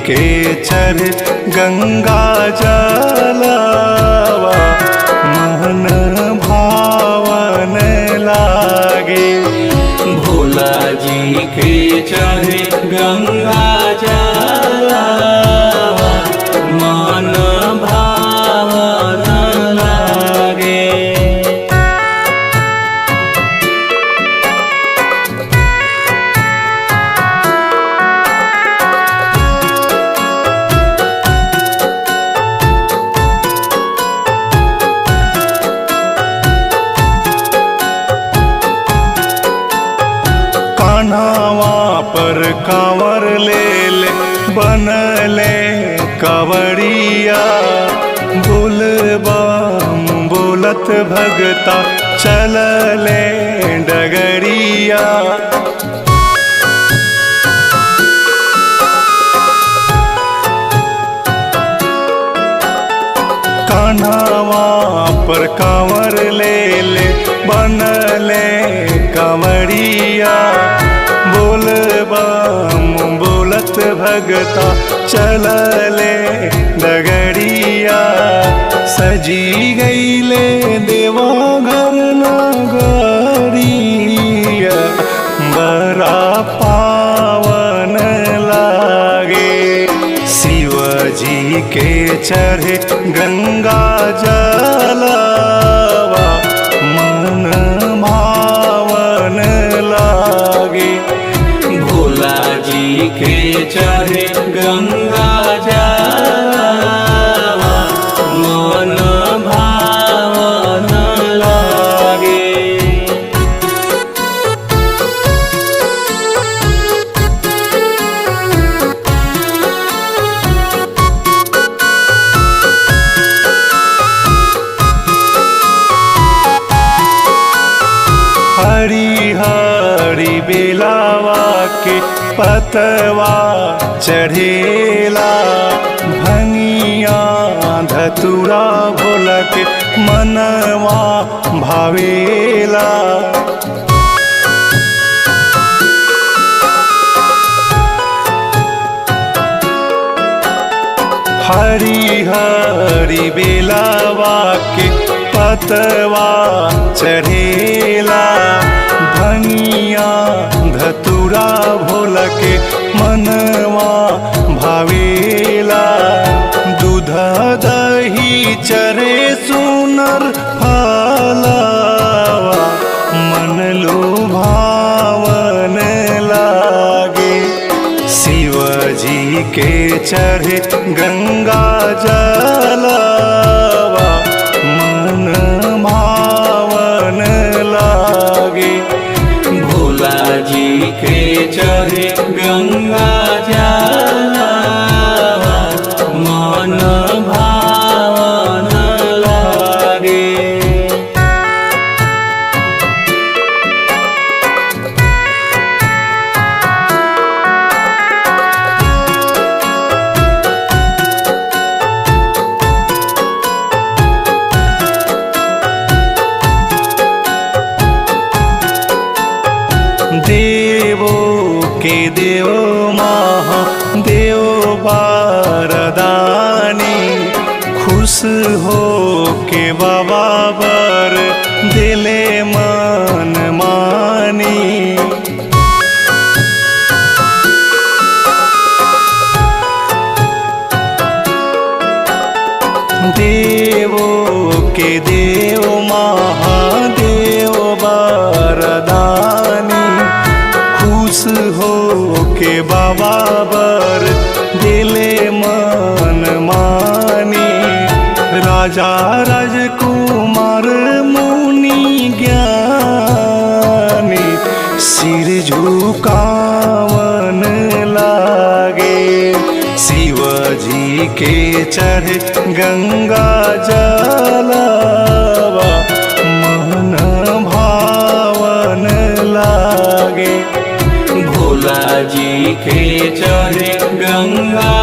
के चढ़ गंगा जलवा मन भावन लागे। भोला जी के चढ़े गंगा जलवा मन भावन लागे। कान्हावा पर कांवर ले ले बनले कवड़िया, बोलबम बोलत भगता चलले डगरिया। कान्हावा पर कांवर ले ले बनले कंवरिया, बोलबम बोलत भगता चलले डगरिया। सजी गईले देवा घर नगरिया बड़ा पावन लागे। शिवजी के चढ़े गंगा जलवा मन भावन लागे। भोला जी के चढ़े गंगा जलवा मन भावन लागे। हरी हरी बेलावा के पतवा चढ़ेला, भनिया धतुरा भोलक मनवा भावेला। हरी हरी बेलावा के पतवा चढ़ेला, धनिया धतुरा भोलके मनवा भावेला। दूध दही चरे सुनर फलवा मन लुभावन लागे। शिवजी के चढ़े गंगा जलवा मन भावन लागे। भोला जी के चढ़े गंगा जलवा मन भावन लागे। देवो के देव महा देव बारदानी, खुश हो के बाबा बर दिले मन मानी। देवो के देव महादेव बरदानी, खुश हो के बाबा बर दिले मन मानी। राजा राजकुमार मुनि ज्ञानी सिर झुकावन लागे। शिवजी के चढ़े गंगा जलवा मन भावन लागे। भोला जी के चढ़े गंगा